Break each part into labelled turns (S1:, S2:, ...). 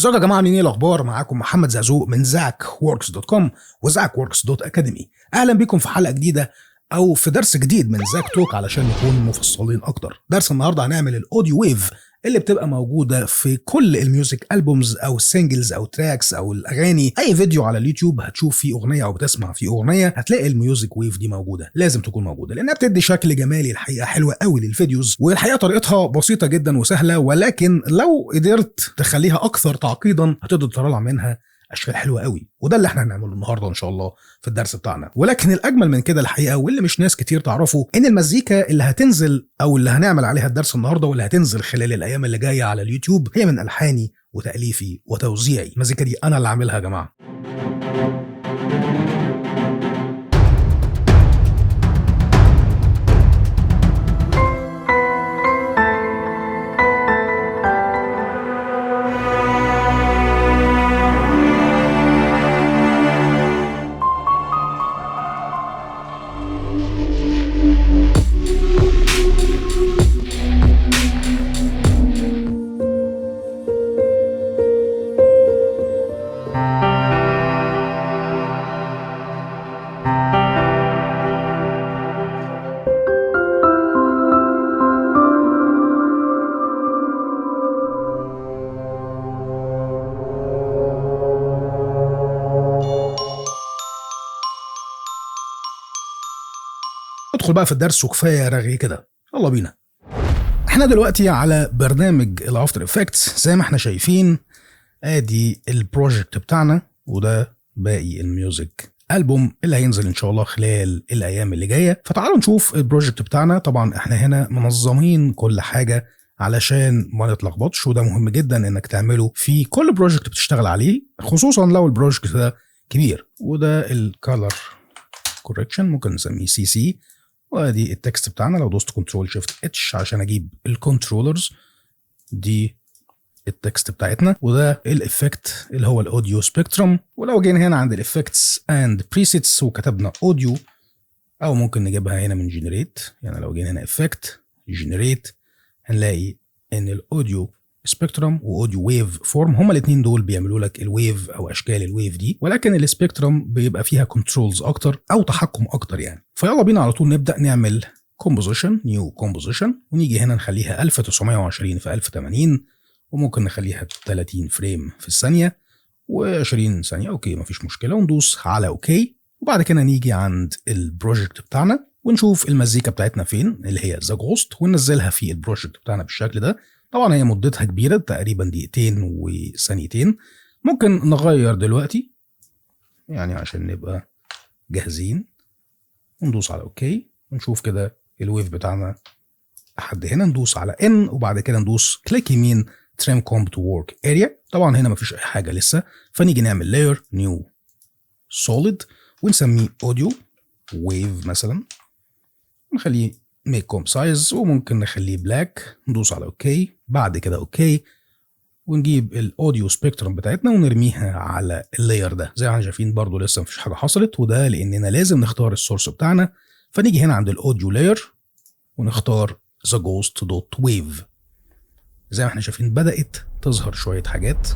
S1: ازيكم يا جماعه، عاملين ايه؟ الاخبار؟ معاكم محمد زعزوق من ZakWorks.com و ZakWorks.academy. اهلا بيكم في حلقة جديدة او في درس جديد من Zak Talk علشان نكون مفصلين اكتر. درس النهارده هنعمل ال audio wave اللي بتبقى موجودة في كل ال music albums او singles او tracks او الاغاني. اي فيديو على اليوتيوب هتشوف فيه اغنية او بتسمع فيه اغنية هتلاقي ال music wave دي موجوده، لازم تكون موجودة لانها بتدي شكل جمالي الحقيقة حلوة قوي لل videos. والحقيقة طريقتها بسيطة جدا وسهله، ولكن لو قدرت تخليها اكثر تعقيدا هتقدر تطلع منها اشكال حلوة قوي، وده اللي احنا هنعمله النهارده ان شاء الله في الدرس بتاعنا. ولكن الاجمل من كده الحقيقة واللي مش ناس كتير تعرفه، ان المزيكا اللي هتنزل او اللي هنعمل عليها الدرس النهارده واللي هتنزل خلال الايام اللي جاية على اليوتيوب هي من الحاني وتاليفي وتوزيعي. المزيكا دي انا اللي عاملها يا جماعة. ندخل بقى في الدرس وكفاية رغي كده، يلا بينا. احنا دلوقتي على برنامج ال After Effects زي ما احنا شايفين، ادي ال project بتاعنا وده باقي ال music album اللي هينزل ان شاء الله خلال الايام اللي جاية. فتعالوا نشوف ال project بتاعنا. طبعا احنا هنا منظمين كل حاجة علشان ما نتلخبطش، وده مهم جدا انك تعمله في كل project بتشتغل عليه، خصوصا لو ال project ده كبير. وده ال color correction ممكن نسميه CC، وادي ال text بتاعنا. لو دوست control shift H عشان اجيب ال controllers، دي ال text بتاعتنا، وده ال effect اللي هو ال audio spectrum. ولو جينا هنا عند ال effects and presets وكتبنا audio، او ممكن نجيبها هنا من generate، يعني لو جينا هنا effect generate هنلاقي ان ال audio spectrum و audio waveform هما الاثنين دول بيعملوا لك ال wave او اشكال ال wave دي، ولكن ال spectrum بيبقى فيها controls اكتر او تحكم اكتر يعني. فيلا بينا على طول نبدا نعمل composition، new composition، ونيجي هنا نخليها 1920 في 1080، وممكن نخليها 30 frame في الثانية و20 ثانية، okay مفيش مشكلة، وندوس على okay. وبعد كده نيجي عند ال project بتاعنا ونشوف المزيكا بتاعتنا فين اللي هي The Ghost، وننزلها في ال project بتاعنا بالشكل ده. طبعا هي مدتها كبيرة تقريبا دقيقتين وثانيتين، ممكن نغير دلوقتي يعني عشان نبقى جاهزين، وندوس على okay ونشوف كده ال wave بتاعنا لحد هنا. ندوس على N وبعد كده ندوس click يمين trim comp to work area. طبعا هنا مفيش اي حاجة لسه، فنيجي نعمل layer new solid ونسميه audio wave مثلا، نخليه make comp size وممكن نخليه black، ندوس على okay، بعد كده okay، ونجيب ال audio spectrum بتاعتنا ونرميها على ال layer ده. زي ما احنا شايفين برضو لسه مفيش حاجة حصلت، وده لاننا لازم نختار ال source بتاعنا. فنيجي هنا عند ال audio layer ونختار the ghost dot wave. زي ما احنا شايفين بدات تظهر شوية حاجات.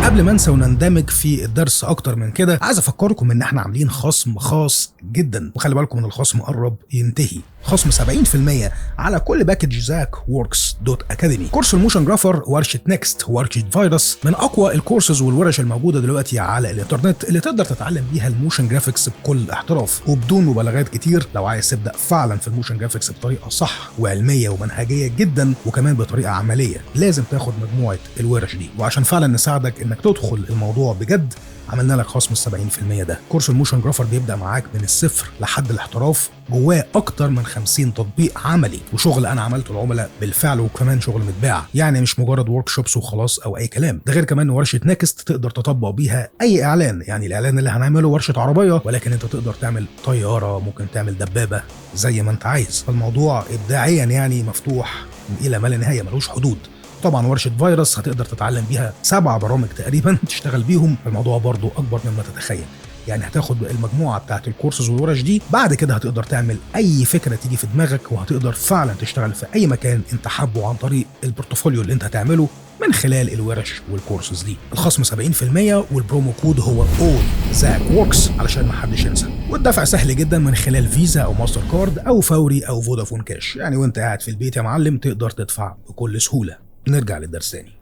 S1: قبل ما انسى ونندمج في الدرس اكتر من كده، عايز افكركم ان احنا عاملين خصم خاص جدا، وخلي بالكم ان الخصم قرب ينتهي، خصم 70% على كل package ZakWorks.academy. كورس ال motion grapher، ورشه Next، ورشه فيروس، من اقوى الكورسز والورش الموجودة دلوقتي على الانترنت اللي تقدر تتعلم بيها ال motion graphics بكل احتراف وبدون مبالغات كتير. لو عايز تبدا فعلا في ال motion graphics بطريقة صح وعلميه ومنهجيه جدا وكمان بطريقة عملية، لازم تاخد مجموعة الورش دي. وعشان فعلا نساعدك انك تدخل الموضوع بجد، عملنا لك خصم 70% ده. كورس ال motion grapher بيبدا معاك من الصفر لحد الاحتراف، جواه اكتر من 50 تطبيق عملي وشغل انا عملته العملاء بالفعل، وكمان شغل متباع، يعني مش مجرد workshops وخلاص او اي كلام. ده غير كمان ورشه Next تقدر تطبق بيها اي اعلان، يعني الاعلان اللي هنعمله ورشه عربية، ولكن انت تقدر تعمل طيارة، ممكن تعمل دبابة، زي ما انت عايز. فالموضوع ابداعيا يعني مفتوح الى ما لا نهاية، ملوش حدود. طبعا ورشه فيروس هتقدر تتعلم بيها 7 برامج تقريبا تشتغل بيهم، الموضوع برضو اكبر مما تتخيل. يعني هتاخد المجموعة بتاعت الكورسز والورش دي، بعد كده هتقدر تعمل اي فكرة تيجي في دماغك، وهتقدر فعلا تشتغل في اي مكان انت حابة عن طريق ال portfolio اللي انت هتعمله من خلال الورش والكورسز دي. الخصم 70% وال promo code هو all Zak Works علشان ما حدش ينسى. والدفع سهل جدا من خلال فيزا او ماستر كارد او فوري او فودافون كاش، يعني وانت قاعد في البيت يا معلم تقدر تدفع بكل سهولة. نرجع للدرس تاني.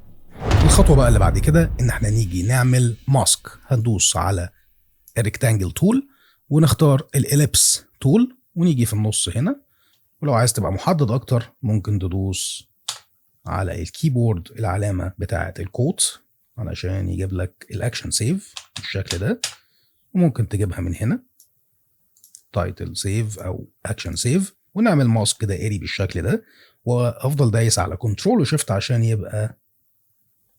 S1: الخطوة بقى اللي بعد كده ان احنا نيجي نعمل mask. هندوس على ال rectangle tool ونختار ال ellipse tool ونيجي في النص هنا، ولو عايز تبقى محدد اكتر ممكن تدوس على ال keyboard العلامة بتاعة ال quote علشان يجيب لك ال action safe بالشكل ده، وممكن تجيبها من هنا title safe او action safe، ونعمل mask دائري بالشكل ده. وافضل دايس على control و shift عشان يبقى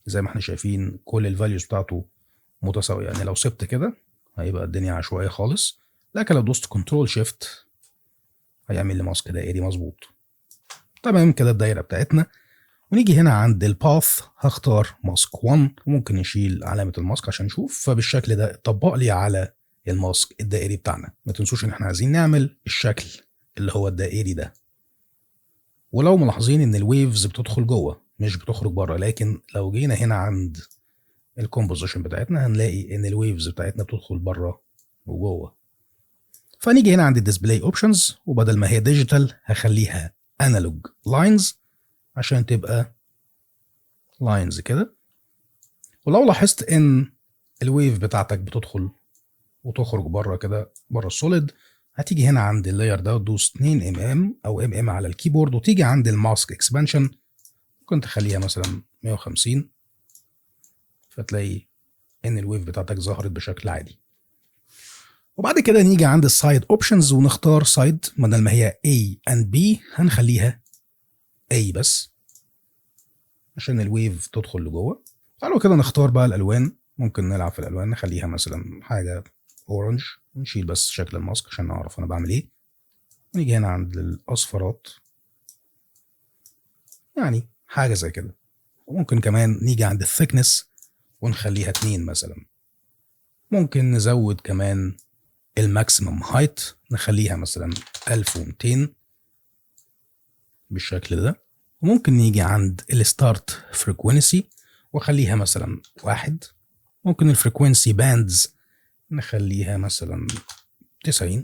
S1: زي ما احنا شايفين كل ال values بتاعته متساوية. يعني لو سبت كده هيبقى الدنيا عشوائية خالص، لكن لو دوست control shift هيعمل لي mask دائري مظبوط. تمام كده الدايرة بتاعتنا. ونيجي هنا عند ال path هختار mask 1، وممكن نشيل علامة ال mask عشان نشوف. فبالشكل ده اتطبق لي على ال mask الدائري بتاعنا. ما تنسوش ان احنا عايزين نعمل الشكل اللي هو الدائري ده. ولو ملاحظين ان ال waves بتدخل جوه مش بتخرج بره، لكن لو جينا هنا عند ال composition بتاعتنا هنلاقي ان ال waves بتاعتنا بتدخل بره وجوه. فنيجي هنا عند ال display options، وبدل ما هي digital هخليها analog lines عشان تبقى lines كده. ولو لاحظت ان ال wave بتاعتك بتدخل وتخرج بره كده بره ال solid، هتيجي هنا عند ال layer ده وتدوس 2 MM او MM على ال keyboard، وتيجي عند ال mask expansion ممكن تخليها مثلا 150، فتلاقي ان ال wave بتاعتك ظهرت بشكل عادي. وبعد كده نيجي عند ال side options ونختار side، بدل ما هي A and B هنخليها A بس عشان ال wave تدخل لجوه. تعالوا كده نختار بقى الالوان، ممكن نلعب في الالوان نخليها مثلا حاجة orange، ونشيل بس شكل ال mask عشان نعرف انا بعمل ايه. نيجي هنا عند الاصفرات، يعني حاجة زي كده. وممكن كمان نيجي عند ال thickness ونخليها 2 مثلا. ممكن نزود كمان ال maximum height نخليها مثلا 1200 بالشكل ده. وممكن نيجي عند ال start frequency واخليها مثلا 1. ممكن ال frequency bands نخليها مثلا 90،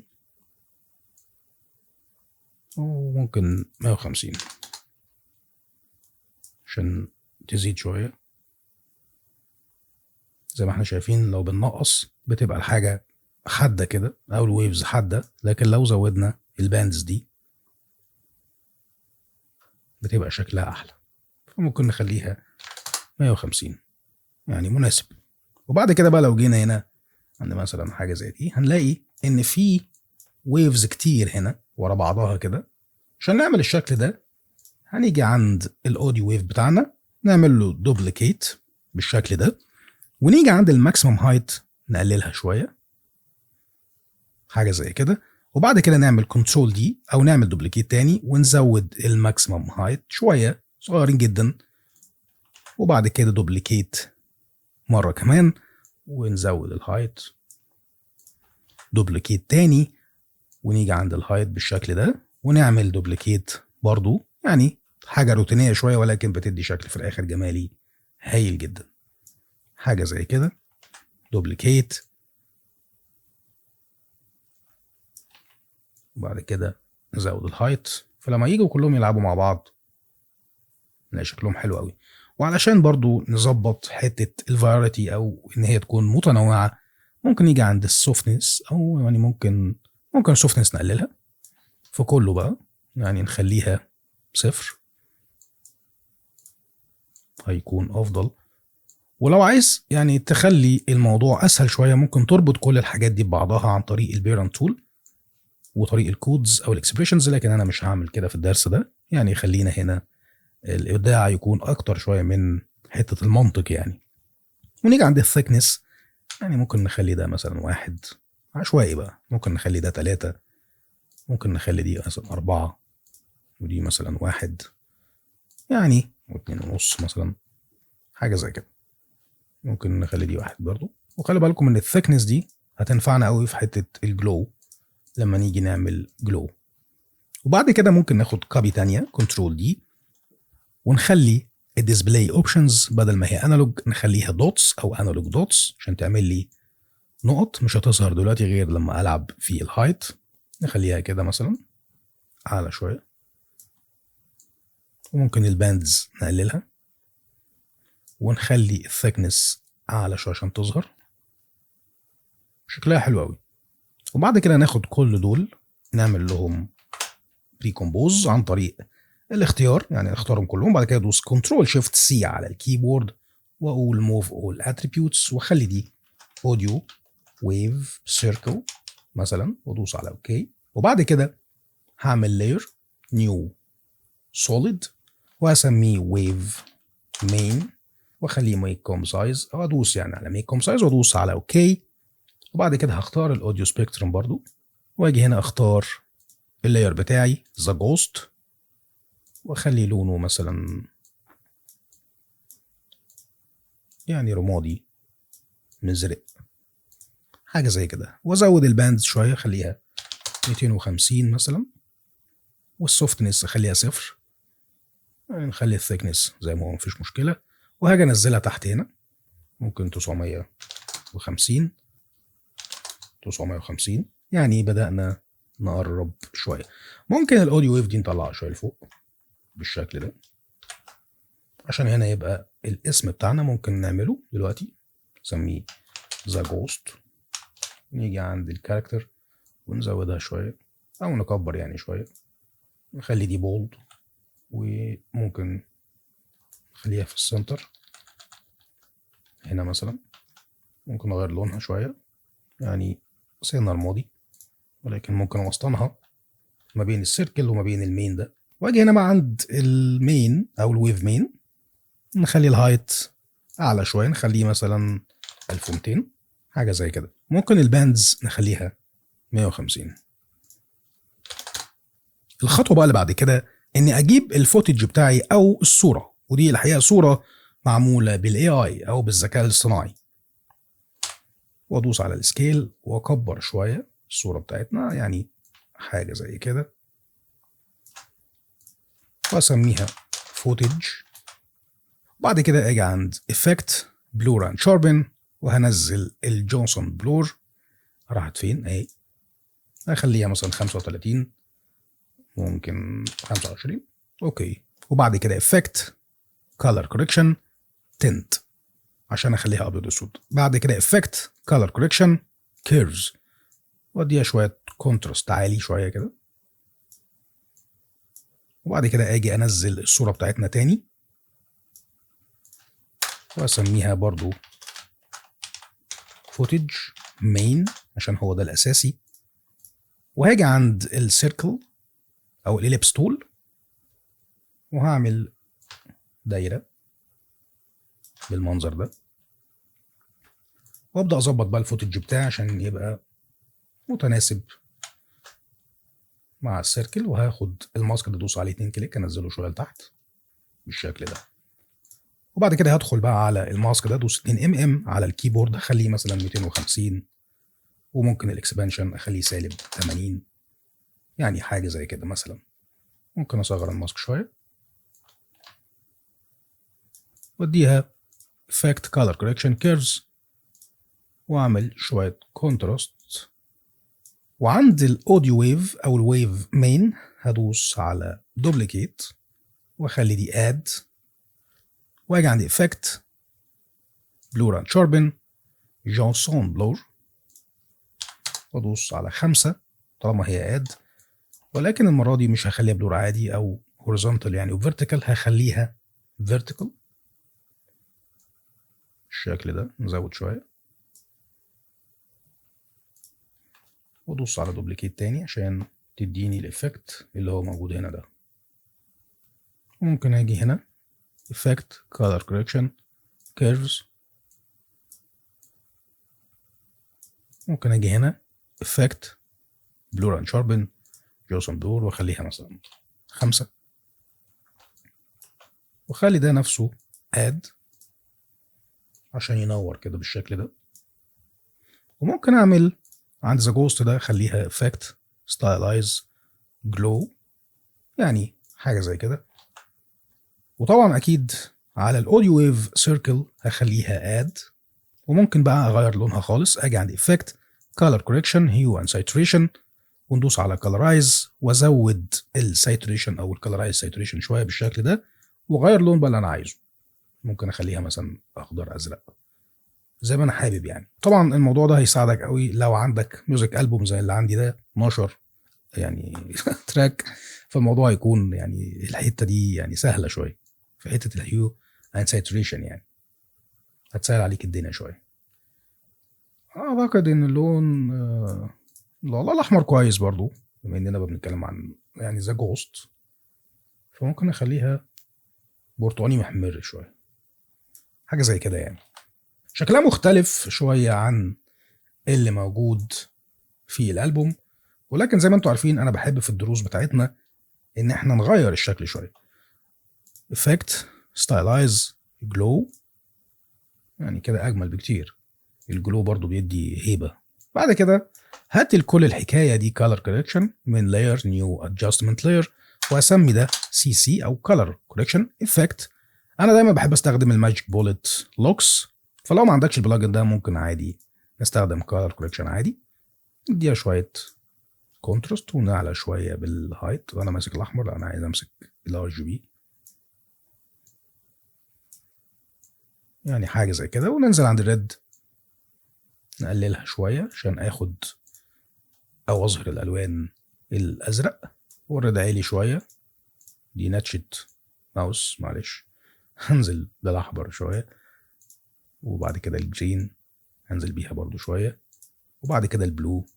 S1: وممكن 150 عشان تزيد شوية. زي ما احنا شايفين لو بننقص بتبقى الحاجة حادة كده أو ال waves حادة، لكن لو زودنا ال bands دي بتبقى شكلها أحلى. فممكن نخليها 150 يعني مناسب. وبعد كده بقى لو جينا هنا عند مثلا حاجة زي دي هنلاقي إن في waves كتير هنا ورا بعضها كده. عشان نعمل الشكل ده هنيجي عند ال audio wave بتاعنا نعمل له duplicate بالشكل ده، ونيجي عند ال maximum height نقللها شوية حاجة زي كده. وبعد كده نعمل control D او نعمل duplicate تاني ونزود ال maximum height شوية صغيرين جدا، وبعد كده duplicate مرة كمان ونزود ال height، duplicate تاني ونيجي عند ال height بالشكل ده ونعمل duplicate برضو. يعني حاجة روتينية شوية ولكن بتدي شكل في الآخر جمالي هايل جدا. حاجة زي كده duplicate، وبعد كده نزود ال height. فلما يجوا كلهم يلعبوا مع بعض نلاقي شكلهم حلو قوي. وعلشان برضو نظبط حتة ال variety او ان هي تكون متنوعة، ممكن نيجي عند ال softness، او يعني ممكن ال softness نقللها في كله بقى، يعني نخليها 0 هيكون افضل. ولو عايز يعني تخلي الموضوع اسهل شوية ممكن تربط كل الحاجات دي ببعضها عن طريق ال parent tool وطريق ال codes او ال expressions، لكن انا مش هعمل كده في الدرس ده. يعني خلينا هنا الابداع يكون اكتر شوية من حتة المنطق يعني. ونيجي عند ال thickness، يعني ممكن نخلي ده مثلا 1 عشوائي بقى، ممكن نخلي ده 3، ممكن نخلي دي مثلا 4، ودي مثلا 1 يعني، و2.5 مثلا، حاجة زي كده. ممكن نخلي دي 1 برضو. وخلي بالكم ان ال thickness دي هتنفعنا قوي في حتة ال glow لما نيجي نعمل glow. وبعد كده ممكن ناخد copy تانية، control D، ونخلي ال display options بدل ما هي analog نخليها dots او analog dots عشان تعمل لي نقط مش هتظهر دلوقتي غير لما العب في ال height. نخليها كده مثلا اعلى شويه، وممكن ال bands نقللها ونخلي ال thickness اعلى شوية عشان تظهر شكلها حلو قوي. وبعد كده ناخد كل دول نعمل لهم pre-compose عن طريق الاختيار، يعني اختارهم كلهم، بعد كده ادوس control shift C على ال keyboard واقول move all attributes، واخلي دي audio wave circle مثلا، وادوس على okay. وبعد كده هعمل layer new solid واسميه wave main واخليه make comp size، او ادوس يعني على make comp size وادوس على okay. وبعد كده هختار ال audio spectrum برضو، واجي هنا اختار ال layer بتاعي the ghost، واخلي لونه مثلا يعني رمادي مزرق حاجة زي كده، وازود ال band شوية اخليها 250 مثلا، وال softness اخليها 0، يعني نخلي ال thickness زي ما هو مفيش مشكلة. وهاجي انزلها تحت هنا ممكن 950، 950، يعني بدأنا نقرب شوية. ممكن ال audio wave دي نطلعها شوية لفوق بالشكل ده عشان هنا يبقى الاسم بتاعنا. ممكن نعمله دلوقتي نسميه the ghost، نيجي عند ال character ونزودها شوية أو نكبر يعني شوية، نخلي دي bold، وممكن نخليها في ال center هنا مثلا. ممكن نغير لونها شوية، يعني سنة رمادي، ولكن ممكن أوسطنها ما بين ال circle وما بين ال main ده. واجي هنا بقى عند ال main او ال wave main نخلي ال height اعلى شوية، نخليه مثلا 1200 حاجة زي كده. ممكن ال bands نخليها 150. الخطوة بقى اللي بعد كده اني اجيب ال footage بتاعي او الصورة، ودي الحقيقة صوره معمولة بال AI او بالذكاء الاصطناعي، وادوس على ال scale واكبر شوية الصورة بتاعتنا، يعني حاجة زي كده، واسميها footage. بعد كده اجي عند effect blur and sharpen وهنزل ال Gaussian blur. راحت فين؟ اهي. اخليها مثلا 35، ممكن 25، okay. وبعد كده effect color correction tint عشان اخليها ابيض واسود. بعد كده effect color correction curves واديها شوية contrast عالي شوية كده. وبعد كده اجي انزل الصورة بتاعتنا تاني واسميها برضو footage main عشان هو ده الاساسي. وهاجي عند ال circle او ال ellipse tool وهعمل دايرة بالمنظر ده، وابدا اظبط بقى ال footage بتاعي عشان يبقى متناسب مع ال circle. وهاخد ال mask اللي ادوس عليه 2 click انزله شوية لتحت بالشكل ده. وبعد كده هدخل بقى على ال mask ده، ادوس 2 M M على ال keyboard، اخليه مثلا 250، وممكن ال expansion اخليه سالب 80، يعني حاجة زي كده مثلا. ممكن اصغر ال mask شوية واديها effect color correction curves واعمل شوية contrast. وعند ال audio wave او ال wave main هدوس على duplicate واخلي دي add، واجي عند effect blur and sharpen Gaussian blur وادوس على 5 طالما هي add، ولكن المرة دي مش هخليها blur عادي او horizontal يعني و vertical، هخليها vertical بالشكل ده. نزود شوية وادوس على duplicate تاني عشان تديني ال effect اللي هو موجود هنا ده. ممكن اجي هنا effect color correction curves، ممكن اجي هنا effect blur and sharpen Gaussian blur واخليها مثلا 5، واخلي ده نفسه add عشان ينور كده بالشكل ده. وممكن اعمل عند the ghost ده خليها effect stylize glow، يعني حاجة زي كده. وطبعا اكيد على ال audio wave circle هخليها add، وممكن بقى اغير لونها خالص. اجي عند effect color correction hue and saturation، وندوس على colorize، وازود ال saturation او ال colorize saturation شوية بالشكل ده، واغير اللون بقى اللي انا عايزه. ممكن اخليها مثلا اخضر، ازرق، زي ما انا حابب يعني. طبعا الموضوع ده هيساعدك قوي لو عندك music album زي اللي عندي ده 12 يعني track، فالموضوع هيكون يعني الحتة دي يعني سهلة شوية في حتة ال hue and saturation، يعني هتسهل عليك الدنيا شوية. اعتقد ان اللون لا والله الاحمر كويس برضو، بما اننا بنتكلم عن يعني the ghost، فممكن اخليها برتقاني محمر شويه، حاجة زي كده يعني. شكلها مختلف شوية عن اللي موجود في الالبوم، ولكن زي ما انتم عارفين انا بحب في الدروس بتاعتنا ان احنا نغير الشكل شويه. effect stylize glow، يعني كده اجمل بكتير. ال glow برضو بيدي هيبة. بعد كده هات لكل الحكاية دي color correction من layer new adjustment layer، واسمي ده CC او color correction effect. انا دايما بحب استخدم ال Magic Bullet Looks، فلو ما عندكش ال plugin ده ممكن عادي نستخدم color correction عادي. نديها شوية contrast ونعلى شوية بال height. وانا ماسك الاحمر، لا انا عايز امسك ال RGB، يعني حاجة زي كده. وننزل عند ال red نقللها شوية عشان اخد او اظهر الالوان الازرق. وال red عالي شوية، دي نتشة ماوس معلش. هنزل بالاحمر شوية، وبعد كده ال green هنزل بيها برضو شوية، وبعد كده ال blue،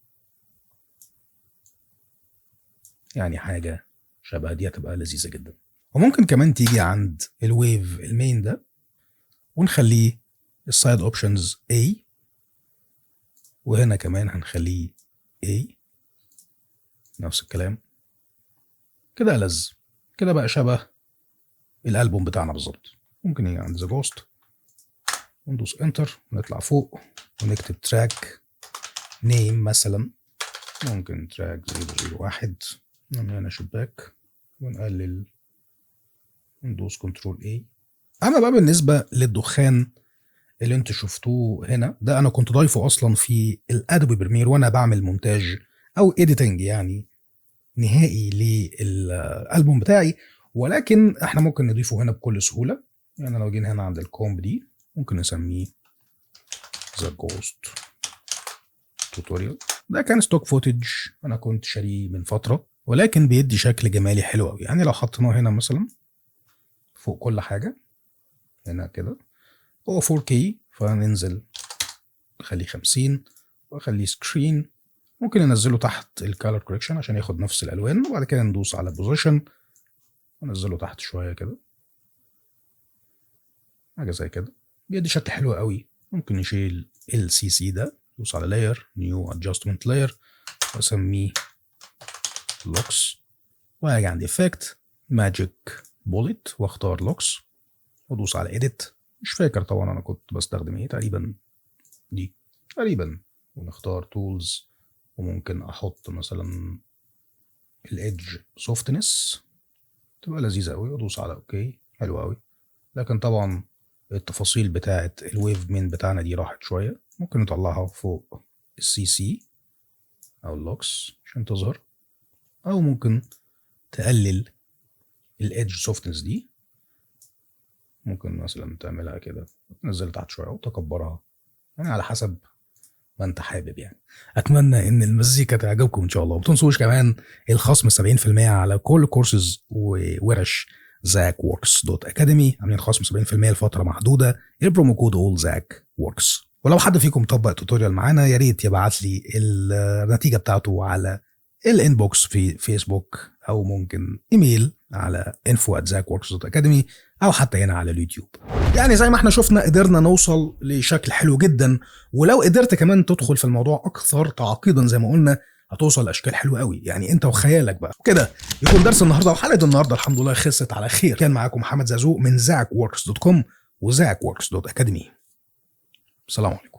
S1: يعني حاجة شبه دي هتبقى لذيذة جدا. وممكن كمان تيجي عند ال wave ال main ده ونخليه ال side options A، وهنا كمان هنخليه A نفس الكلام كده. ألذ كده بقى شبه الألبوم بتاعنا بالظبط. ممكن نيجي عند the ghost وندوس enter ونطلع فوق ونكتب track name مثلا، ممكن track 001، نعمل هنا شباك ونقلل وندوس control A. اما بقى بالنسبة للدخان اللي انتوا شفتوه هنا ده، انا كنت ضايفه اصلا في ال Adobe Premiere وانا بعمل مونتاج او editing يعني نهائي للالبوم بتاعي، ولكن احنا ممكن نضيفه هنا بكل سهولة. يعني لو جينا هنا عند ال comp دي ممكن نسميه the ghost tutorial. ده كان stock footage انا كنت شاريه من فترة، ولكن بيدي شكل جمالي حلو قوي. يعني لو حطيناه هنا مثلا فوق كل حاجة هنا كده، هو 4K، فننزل نخليه 50 واخليه screen. ممكن ننزله تحت ال color correction عشان ياخد نفس الالوان، وبعد كده ندوس على position وننزله تحت شوية كده، حاجة زي كده، بيدي شكل حلو قوي. ممكن نشيل ال CC ده، ندوس على layer new adjustment layer واسميه looks، واجي عند effect magic bullet واختار looks وادوس على edit. مش فاكر طبعا انا كنت بستخدم ايه، تقريبا دي تقريبا. ونختار tools، وممكن احط مثلا ال edge softness تبقى لذيذة قوي، وادوس على okay، حلو قوي. لكن طبعا التفاصيل بتاعه ال wave main بتاعنا دي راحت شوية، ممكن نطلعها فوق ال CC او ال looks عشان تظهر، او ممكن تقلل ال edge softness دي، ممكن مثلا تعملها كده تنزلها تحت شوية وتكبرها، يعني على حسب ما انت حابب. يعني اتمنى ان المزيكا تعجبكم ان شاء الله، وما تنسوش كمان الخصم 70% على كل كورسز وورش Zak Works dot academy، عاملين خصم 70% لفترة محدودة، ال promo code all Zak Works. ولو حد فيكم طبق tutorial معانا يا ريت يبعت لي النتيجة بتاعته على ال inbox في فيسبوك، او ممكن ايميل على info@zakworks.academy، او حتى هنا على اليوتيوب. يعني زي ما احنا شفنا قدرنا نوصل لشكل حلو جدا، ولو قدرت كمان تدخل في الموضوع اكثر تعقيدا زي ما قلنا هتوصل لاشكال حلوة قوي، يعني انت وخيالك بقى. كده يكون درس النهارده وحلقه النهارده الحمد لله خلصت على خير. كان معاكم محمد زازوق من zakworks.com و zakworks.academy. السلام عليكم.